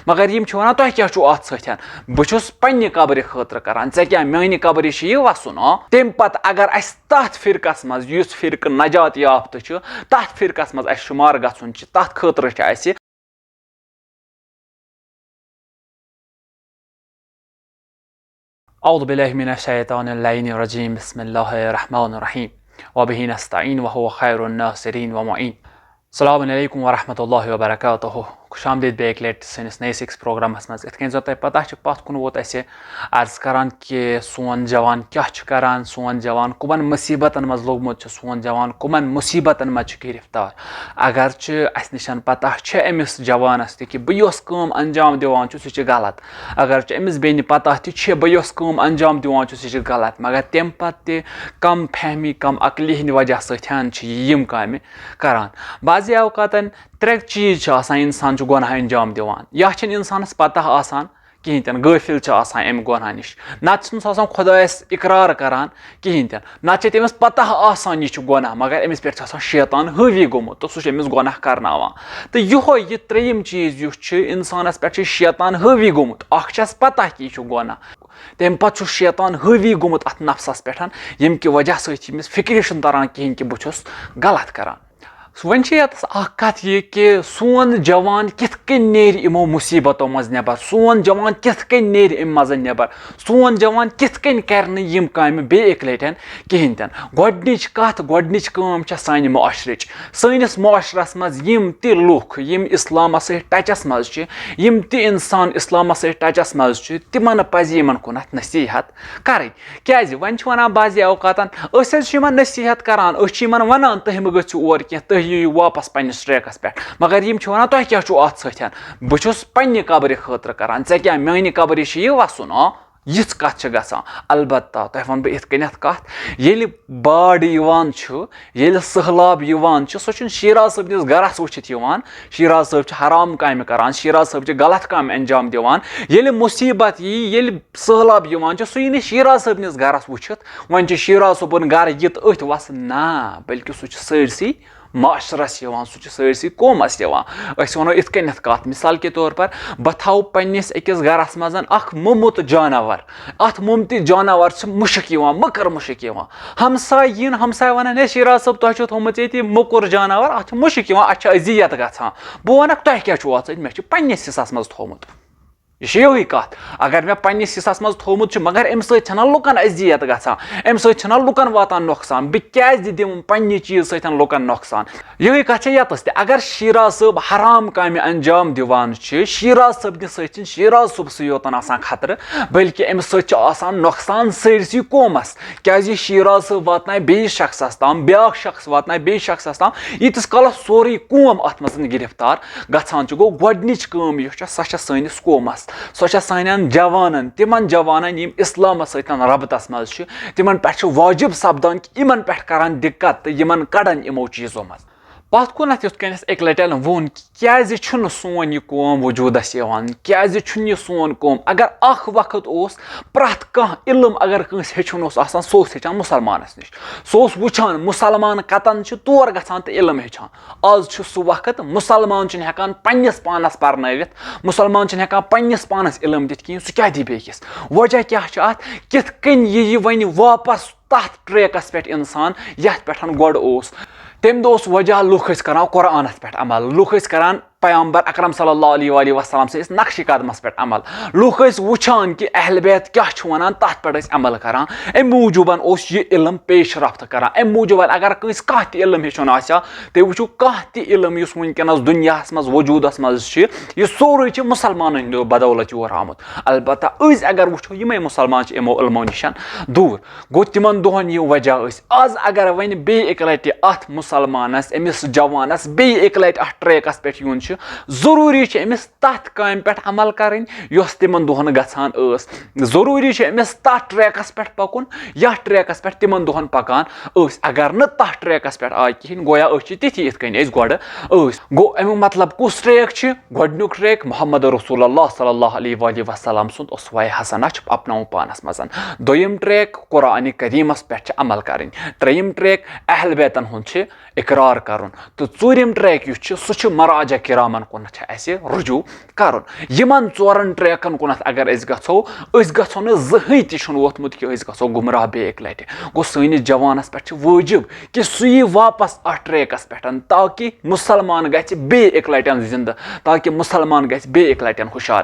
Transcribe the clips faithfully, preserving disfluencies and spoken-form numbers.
مگر یِم چھِ وَنان، "تۄہہِ کیٛاہ چھُو اَتھ سۭتۍ؟ بہٕ چھُس پنٛنہِ قبرِ خٲطرٕ کَران، ژےٚ کیٛاہ میٛانہِ قبرِ چھِ یہِ وَسُن؟" آ، تَمہِ پَتہٕ اگر اَسہِ تَتھ فِرقَس منٛز، یُس فِرقہٕ نجات یافتہٕ چھُ، تَتھ فِرقَس منٛز اَسہِ شُمار گژھُن چھُ، تَتھ خٲطرٕ چھِ اَسہِ اعوذ باللہ من الشیطان اللعین الرجیم، بسم اللہ الرحمن الرحیم، وبہ نستعین وہو خیر الناصرین ومعین۔ السلام علیکم ورحمۃ اللہ وبرکاتہ۔ خوش آمدید بیٚیہِ اَکہِ لَٹہِ سٲنِس نٔیِس أکِس پروگرامَس منٛز۔ یِتھ کٔنۍ زَن تۄہہِ پَتہ چھِ، پَتھ کُن ووت اَسہِ عرض کَران کہِ سون جوان کیٛاہ چھُ کَران، سون جوان کَمَن مُصیٖبتَن منٛز لوٚگمُت چھُ، سون جوان کَمَن مُصیٖبتَن منٛز چھُ گِرِفتار۔ اگرچہِ اَسہِ نِش پَتہ چھِ أمِس جوانَس تہِ کہِ بہٕ یۄس کٲم انجام دِوان چھُس، سُہ چھِ غلط۔ اگرچہِ أمِس بیٚنہِ پَتہ تہِ چھِ، بہٕ یۄس کٲم انجام دِوان چھُس، سُہ چھِ غلط، مگر تَمہِ پَتہٕ تہِ کم فہمی، کم عقلی ہِنٛدِ وجہ سۭتۍ چھِ یہِ یِم کامہِ کران۔ بعضی اوقاتن ترٛےٚ چیٖز چھِ آسان، اِنسان چھُ گۄناہ انجام دِوان، یا چھِنہٕ اِنسانَس پَتہ آسان کِہیٖنۍ تہِ نہٕ، غٲفِل چھِ آسان اَمہِ گۄناہ نِش، نَتہٕ چھُنہٕ سُہ آسان خۄدایَس اقرار کران کِہیٖنۍ تہِ نہٕ، نَتہٕ چھِ تٔمِس پَتہ آسان یہِ چھُ گۄناہ، مگر أمِس پٮ۪ٹھ چھُ آسان شیطان حٲوی گوٚمُت تہٕ سُہ چھُ أمِس گۄناہ کرناوان۔ تہٕ یِہوٚے یہِ ترٛیٚیِم چیٖز یُس چھُ، اِنسانَس پٮ۪ٹھ چھُ شیطان حٲوی گوٚمُت، اَکھ چھَس پَتہ کہِ یہِ چھُ گۄناہ، تَمہِ پَتہٕ چھُ شیطان حٲوی گوٚمُت اَتھ نفسَس پٮ۪ٹھ، ییٚمہِ کہِ وجہ سۭتۍ چھِ أمِس فِکرِ چھُنہٕ تَران کِہیٖنۍ کہِ بہٕ چھُس غلط کران۔ وۄنۍ چھِ ییٚتَس اَکھ کَتھ یہِ کہِ سون جوان کِتھ کٔنۍ نیرِ یِمو مُصیٖبتو منٛز نٮ۪بر، سون جوان کِتھ کٔنۍ نیرِ اَمہِ منٛز نٮ۪بر، سون جوان کِتھ کٔنۍ کَرِ نہٕ یِم کامہِ بیٚیہِ اَکہِ لَٹہِ کِہیٖنۍ تہِ نہٕ۔ گۄڈٕنِچ کَتھ، گۄڈٕنِچ کٲم چھےٚ سانہِ معاشرٕچ۔ سٲنِس معاشرَس منٛز یِم تہِ لُکھ، یِم اِسلامَس سۭتۍ ٹَچَس منٛز چھِ، یِم تہِ اِنسان اِسلامَس سۭتۍ ٹَچَس منٛز چھِ، تِمَن پَزِ یِمَن کُنَتھ نصیٖحت کَرٕنۍ۔ کیٛازِ؟ وۄنۍ چھِ وَنان بعضی اوقاتَن، أسۍ حظ چھِ یِمَن نصیٖحت کَران، أسۍ چھِ یِمَن وَنان، "تُہۍ مہٕ گٔژھِو اور کینٛہہ، تُہۍ یِیِو واپَس پنٛنِس ٹرٛیکَس پٮ۪ٹھ۔" مگر یِم چھِ وَنان، "تۄہہِ کیٛاہ چھُو اَتھ سۭتۍ؟ بہٕ چھُس پنٛنہِ قبرِ خٲطرٕ کَران، ژےٚ کیٛاہ میٛانہِ قبرِ چھِ یہِ وَسُن؟" آ، یِژھ کَتھ چھِ گژھان۔ البتہ تۄہہِ وَنہٕ بہٕ یِتھ کٔنٮ۪تھ کَتھ، ییٚلہِ باڑ یِوان چھُ، ییٚلہِ سٔہلاب یِوان چھُ، سُہ چھُنہٕ شیراز صٲبنِس گَرَس وٕچھِتھ یِوان۔ شیراز صٲب چھِ حرام کامہِ کَران، شیراز صٲب چھِ غلط کامہِ انجام دِوان۔ ییٚلہِ مُصیٖبت یی، ییٚلہِ سٔہلاب یِوان چھُ، سُہ یی نہٕ شیراز صٲبنِس گَرَس وٕچھِتھ، وۄنۍ چھُ شیراز صٲبُن گَرٕ یہِ تہٕ أتھۍ وَس، نہ، بلکہِ سُہ چھُ سٲرسٕے معاشرَس یِوان، سُہ چھُ سٲرسٕے قومَس یِوان۔ أسۍ وَنو یِتھ کٔنٮ۪تھ کَتھ، مِثال کے طور پر، بہٕ تھاوٕ پنٛنِس أکِس گَرَس منٛز اَکھ موٚمُت جاناوار۔ اَتھ موٚمتِس جاناوار چھِ مُشُک یِوان، مٔکٕر مُشُک یِوان۔ ہمساے یِن، ہمساے وَنَن، "ہے شیراز صٲب، تۄہہِ چھُو تھوٚومُت ییٚتہِ یہِ موٚکُر جاناوار، اَتھ چھِ مُشُک یِوان، اَتھ چھِ اذیت گژھان۔" بہٕ وَنَکھ، "تۄہہِ کیٛاہ چھُو اَتھ سۭتۍ؟ مےٚ چھُ پنٛنِس حِصَس منٛز تھوٚومُت۔" یہِ چھِ یِہوٚے کَتھ۔ اگر مےٚ پنٛنِس حِصَس منٛز تھوٚومُت چھُ، مگر اَمہِ سۭتۍ چھَنہ لُکَن اذیت گژھان، اَمہِ سۭتۍ چھَنہ لُکَن واتان نۄقصان، بہٕ کیٛازِ دِمہٕ پنٛنہِ چیٖزٕ سۭتۍ لُکَن نۄقصان؟ یِہوٚے کَتھ چھےٚ یَتَس تہِ۔ اگر شیراز صٲب حرام کامہِ انجام دِوان چھِ، شیراز صٲبنہِ سۭتۍ چھِنہٕ شیراز صٲبسٕے یوتَن آسان خطرٕ، بلکہِ أمِس سۭتۍ چھُ آسان نۄقصان سٲرسٕے قومَس۔ کیٛازِ یہِ شیراز صٲب واتنایہِ بیٚیِس شخصَس تام، بیٛاکھ شخص واتنایہِ بیٚیِس شخصَس تام، ییٖتِس کالَس سورُے قوم اَتھ منٛز گِرفتار گژھان چھُ۔ گوٚو، گۄڈٕنِچ کٲم یۄس چھےٚ، سۄ چھےٚ سٲنِس قومَس، سۄ چھےٚ سانٮ۪ن جوانَن، تِمَن جوانَن یِم اِسلامَس سۭتۍ ربطَس منٛز چھِ، تِمَن پٮ۪ٹھ چھُ واجب سپدان کہِ یِمَن پٮ۪ٹھ کَرَن دِقت تہٕ یِمَن کَڑَن یِمو چیٖزو منٛز۔ پَتھ کُنَتھ یِتھ کٔنۍ اَسہِ اَکہِ لَٹٮ۪ن ووٚن، کیٛازِ چھُنہٕ سون یہِ قوم وجوٗدَس یِوان؟ کیٛازِ چھُنہٕ یہِ سون قوم؟ اگر اَکھ وقت اوس، پرٛٮ۪تھ کانٛہہ علم اگر کٲنٛسہِ ہیٚچھُن اوس آسان، سُہ اوس ہیٚچھان مُسلمانَس نِش۔ سُہ اوس وٕچھان مُسلمان کَتَن چھِ، تور گژھان تہٕ علم ہیٚچھان۔ آز چھُ سُہ وقت، مُسلمان چھُنہٕ ہٮ۪کان پنٛنِس پانَس پَرنٲوِتھ، مُسلمان چھُنہٕ ہٮ۪کان پنٛنِس پانَس علم دِتھ کِہیٖنۍ، سُہ کیٛاہ دی بیٚکِس؟ وجہ کیٛاہ چھُ اَتھ؟ کِتھ کٔنۍ یہِ یہِ وۄنۍ واپَس تَتھ ٹرٛیکَس پٮ۪ٹھ اِنسان، یَتھ پٮ۪ٹھ گۄڈٕ اوس؟ تَمہِ دۄہ اوس وجہ، لُکھ ٲسۍ کَران قرآنَس پٮ۪ٹھ عمل، لُکھ ٲسۍ کَران پیامبر اکرم صلی اللہ علیہ وآلہ وسلم سٕنٛدِس نقشِ قدمس پٮ۪ٹھ عمل۔ لُکھ ٲسۍ وٕچھان کہِ اہل بیت کیٛاہ چھُ وَنان، تَتھ پٮ۪ٹھ ٲسۍ عمل کَران۔ اَمہِ موٗجوٗبَن اوس یہِ علم پیش رفت کَران۔ اَمہِ موٗجوٗبَن اگر کٲنٛسہِ کانٛہہ تہِ علم ہیٚچھُن آسہِ ہا، تُہۍ وٕچھِو کانٛہہ تہِ علم یُس وٕنکیٚنَس دُنیاہَس منٛز وجوٗدَس منٛز چھِ، یہِ سورُے چھِ مُسلمانَن ہٕنٛدِ بدولت یور آمُت۔ البتہ أسۍ اگر وٕچھو، یِمَے مُسلمان چھِ یِمو علمو نِش دوٗر۔ گوٚو، تِمَن دۄہَن یہِ وجہ ٲسۍ۔ آز اگر وۄنۍ بیٚیہِ اَکہِ لَٹہِ اَتھ مُسلمانَس، أمِس جوانَس بیٚیہِ اَکہِ لَٹہِ اَتھ ٹرٛیکَس پٮ۪ٹھ یُن چھُ، ضروٗری چھُ أمِس تَتھ کامہِ پٮ۪ٹھ عمل کَرٕنۍ، یۄس تِمَن دۄہَن گژھان ٲس۔ ضروٗری چھُ أمِس تَتھ ٹرٛیکَس پٮ۪ٹھ پَکُن، یَتھ ٹرٛیکَس پٮ۪ٹھ تِمَن دۄہَن پَکان ٲسۍ۔ اگر نہٕ تَتھ ٹرٛیکَس پٮ۪ٹھ آے کِہیٖنۍ، گویا أسۍ چھِ تِتھی یِتھ کٔنۍ أسۍ گۄڈٕ ٲسۍ۔ گوٚو، اَمیُک مطلب کُس ٹرٛیک چھِ؟ گۄڈٕنیُک ٹرٛیک محمد رسول اللہ صلی اللہ علیہ وآلہ وسلم سُنٛد اسوہ حسنہ چھُ اپناوُن پانَس منٛز۔ دوٚیِم ٹرٛیک قرآنِ کریٖمَس پٮ۪ٹھ چھِ عمل کَرٕنۍ۔ ترٛیٚیِم ٹرٛیک اہل بیتَن ہُنٛد چھِ اقرار کَرُن۔ تہٕ ژوٗرِم ٹرٛیک یُس چھُ، سُہ چھُ مراجع کرام۔ یِمن کُنتھ چھُ اَسہِ رجوع کرُن۔ یِمن ژورن ٹریکن کُنتھ اگر أسۍ گژھو، أسۍ گژھو نہٕ زٕہٕنۍ تہِ چھُنہٕ ووتمُت کہِ أسۍ گژھو گمراہ بیٚیہِ اکہِ لٹہِ۔ گوٚو سٲنِس جوانس پٮ۪ٹھ چھِ وٲجب کہِ سُہ یی واپس اتھ ٹریکس پٮ۪ٹھ، تاکہِ مسلمان گژھِ بیٚیہِ اکہِ لٹہِ زندٕ، تاکہِ مسلمان گژھِ بیٚیہِ اکہِ لٹہِ ہُشار۔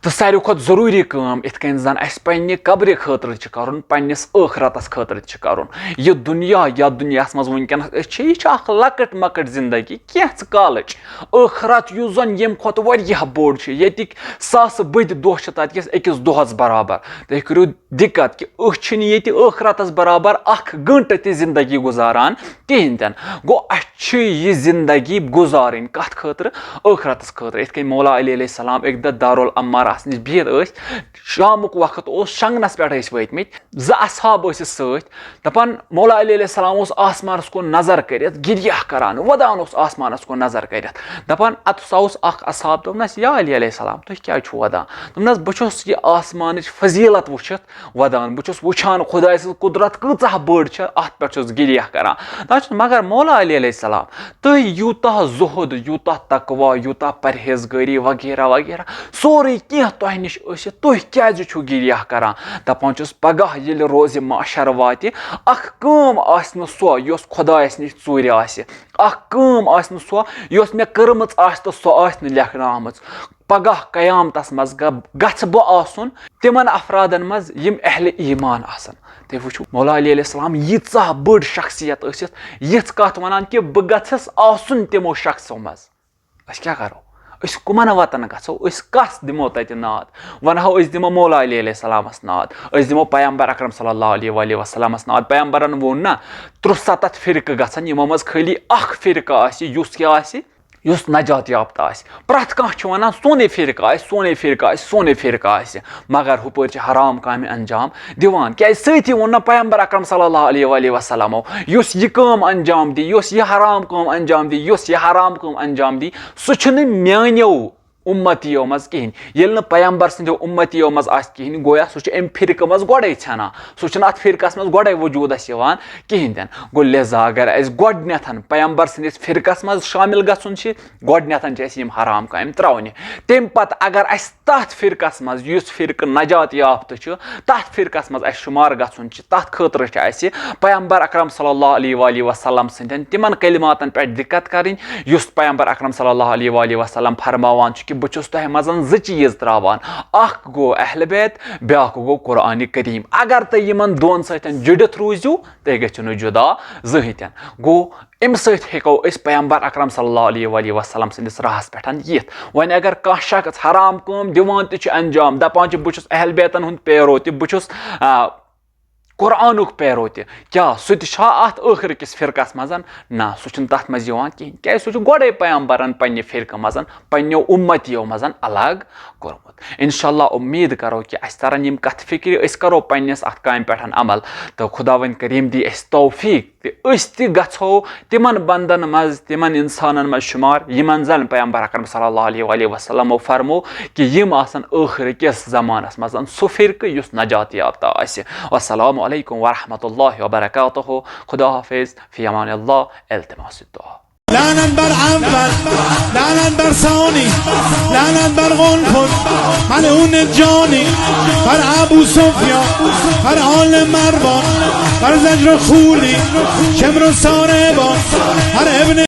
تہٕ ساروی کھۄتہٕ ضروٗری کٲم، یِتھ کٔنۍ زَن اَسہِ پنٛنہِ قبرِ خٲطرٕ چھِ کَرُن، پنٛنِس ٲخرَتَس خٲطرٕ تہِ چھِ کَرُن۔ یہِ دُنیا یَتھ دُنیاہَس منٛز وٕنکیٚنَس أسۍ چھِ، یہِ چھِ اَکھ لۄکٕٹ مۄکٕٹ زِندگی، کینٛژھ کالٕچ۔ ٲخرَت یُس زَن ییٚمہِ کھۄتہٕ واریاہ بوٚڑ چھُ، ییٚتِکۍ ساسہٕ بٔدۍ دۄہ چھِ تَتہِ کِس أکِس دۄہَس برابر۔ تُہۍ کٔرِو دِقت کہِ أسۍ چھِنہٕ ییٚتہِ ٲخرَتَس برابر اَکھ گٲنٛٹہٕ تہِ زِندگی گُزاران کِہیٖنۍ تہِ نہٕ۔ گوٚو اَسہِ چھِ یہِ زِندگی گُزارٕنۍ کَتھ خٲطرٕ؟ ٲخرَتَس خٲطرٕ۔ یِتھ کٔنۍ مولا علی علیہ السلام اَکہِ دۄہ دارالعمارَس نِش بِہِتھ ٲسۍ، شامُک وقت اوس، شنٛگنَس پٮ۪ٹھ ٲسۍ وٲتۍ مٕتۍ، زٕ اصحاب ٲسِس سۭتۍ۔ دَپان مولا علی علیہ السلام اوس آسمانَس کُن نظر کٔرِتھ گِریہ کَران، وَدان اوس آسمانَس کُن نظر کٔرِتھ۔ دَپان اَتَس آوُس اَکھ اصحاب، دوٚپنَس، یا علی علیہ السلام، تُہۍ کیٛازِ چھُو وَدان؟ دوٚپنَس، بہٕ چھُس یہِ آسمانٕچ فضیٖلت وٕچھِتھ وَدان۔ بہٕ چھُس وٕچھان خۄداے سٕنٛز قُدرت کۭژاہ بٔڑ چھےٚ، اَتھ پٮ۪ٹھ چھُس گِریہ کَران۔ دَپان چھُس، مگر مولا علی علیہ السلام، تُہۍ یوٗتاہ زُہُد، یوٗتاہ تقویٰ، یوٗتاہ پرہیزگٲری وغیرہ وغیرہ، سورُے کینٛہہ تۄہہِ نِش ٲسِتھ، تُہۍ کیٛازِ چھِو گِریہ کَران؟ دَپان چھُس، پگاہ ییٚلہِ روزِ محشر واتہِ، اَکھ کٲم آسہِ نہٕ سۄ، یۄس خۄدایَس نِش ژوٗرِ آسہِ۔ اَکھ کٲم آسہِ نہٕ سۄ، یۄس مےٚ کٔرمٕژ آسہِ تہٕ سۄ آسہِ نہٕ لیکھنہٕ آمٕژ۔ پگاہ قیامتس منٛز گہ-، گژھٕ بہٕ آسُن تِمن افرادن منٛز یِم اہل ایمان آسن۔ تُہۍ وٕچھِو، مولا علی علیہ السلام ییٖژاہ بٔڑ شخصیت ٲسِتھ، یِژھ کتھ ونان کہِ بہٕ گژھس آسُن تِمو شخصو منٛز۔ أسۍ کیٛاہ کرو؟ أسۍ کُمن وتن گژھو؟ أسۍ کس دِمو تتہِ ناد؟ ونہو أسۍ دِمو مولا علی علیہ السلامس ناد، أسۍ دِمو پیغمبر اکرم صلی اللہ علیہ وآلہ وسلمس ناد۔ پیغمبرن ووٚن نا، ترُسَتتھ فرقہٕ گژھن، یِمو منٛز خٲلی اکھ فرقہٕ آسہِ، یُس کیٛاہ آسہِ؟ یُس نجات یافتہٕ آسہِ۔ پرٛٮ۪تھ کانٛہہ چھُ وَنان، سونُے فرقہٕ آسہِ، سونُے فرقہٕ آسہِ، سونُے فرقہٕ آسہِ۔ مگر ہُپٲرۍ چھِ حرام کامہِ انجام دِوان۔ کیٛازِ؟ سۭتی ووٚن نہ پیغمبر اکرم صلی اللہ علیہ وآلہ وسلمو، یُس یہِ کٲم انجام دی، یُس یہِ حرام کٲم انجام دی، یُس یہِ حرام کٲم انجام دی، سُہ چھُنہٕ میٛانیو اُمتیو منٛز کِہیٖنۍ۔ ییٚلہِ نہٕ پیغمبر سٕنٛدیو اُمتیو منٛز آسہِ کِہیٖنۍ، گویا سُہ چھُ اَمہِ فرقہٕ منٛز گۄڈَے ژھٮ۪نان۔ سُہ چھُنہٕ اَتھ فرقَس منٛز گۄڈَے وجوٗدَس یِوان کِہیٖنۍ تہِ نہٕ۔ گوٚو لہذا اگر اَسہِ گۄڈٕنٮ۪تھ پیغمبر سٕنٛدِس فرقَس منٛز شٲمِل گژھُن چھِ، گۄڈٕنٮ۪تھ چھِ اَسہِ یِم حرام کامہِ ترٛاونہِ۔ تَمہِ پَتہٕ اگر اَسہِ تَتھ فرقَس منٛز، یُس فرقہٕ نجات یافتہٕ چھُ، تَتھ فرقَس منٛز اَسہِ شُمار گژھُن چھُ، تَتھ خٲطرٕ چھُ اَسہِ پیغمبر اکرم صلی اللہ علیہ وآلہ وسلم سٕنٛدٮ۪ن تِمَن کلماتَن پٮ۪ٹھ دِقت کَرٕنۍ، یُس پیغمبر اکرم صلی اللہ علیہ وآلہ وسلم فرماوان چھُ کہِ بہٕ چھُس تۄہہِ منٛز زٕ چیٖز ترٛاوان، اَکھ گوٚو اہل بیت، بیٛاکھ گوٚو قرآنِ کریم۔ اگر تُہۍ یِمَن دۄن سۭتۍ جُڑِتھ روٗزِو، تُہۍ گٔژھِو نہٕ جُدا زٕہٕنۍ تہِ۔ گوٚو، اَمہِ سۭتۍ ہیٚکو أسۍ پیغمبر اکرم صلی اللہ علیہ وآلہ وسلم سٕنٛدِس راہَس پٮ۪ٹھ یِتھ۔ وۄنۍ اگر کانٛہہ شخص حرام کٲم دِوان تہِ چھُ انجام، دَپان چھُ، بہٕ چھُس اہل بیتَن ہُنٛد پیرو تہِ، بہٕ چھُس، آ، قرآنُک پیرو تہِ، کیٛاہ سُہ تہِ چھا اَتھ ٲخرٕ کِس فرقَس منٛز؟ نہ، سُہ چھُنہٕ تَتھ منٛز یِوان کِہیٖنۍ، کیٛازِ سُہ چھُ گۄڈَے پیغمبرَن پنٛنہِ فرقہٕ منٛز، پنٛنیو اُمتیو منٛز الگ کوٚرمُت۔ انشاءاللہ اُمید کرو کہِ اَسہِ تَرَن یِم کَتھٕ فِکرِ، أسۍ کرو پنٛنِس اَتھ کامہِ پٮ۪ٹھ عمل، تہٕ خۄداوند کریم دی اَسہِ توفیٖق تہٕ أسۍ تہِ گژھو تِمن بندن منٛز، تِمن انسانن منٛز شُمار، یِمن زن پیغمبر اکرم صلی اللہ علیہ وآلہ وسلمو فرمو کہِ یِم آسن ٲخرٕ کِس زمانس منٛز سُہ فرقہٕ یُس نجات یافتہ آسہِ۔ والسلام علیکم ورحمۃ اللہ وبرکاتہ۔ خدا حافظ، فی امان اللہ، التماس الدعا۔ لعنت بر اول، لعنت بر ثانی، لعنت بر قنفذ، ملعون جانی، بر ابو سفیان، بر آل مروان، بر زجر و خولی، شمر و ساربان، بر ابن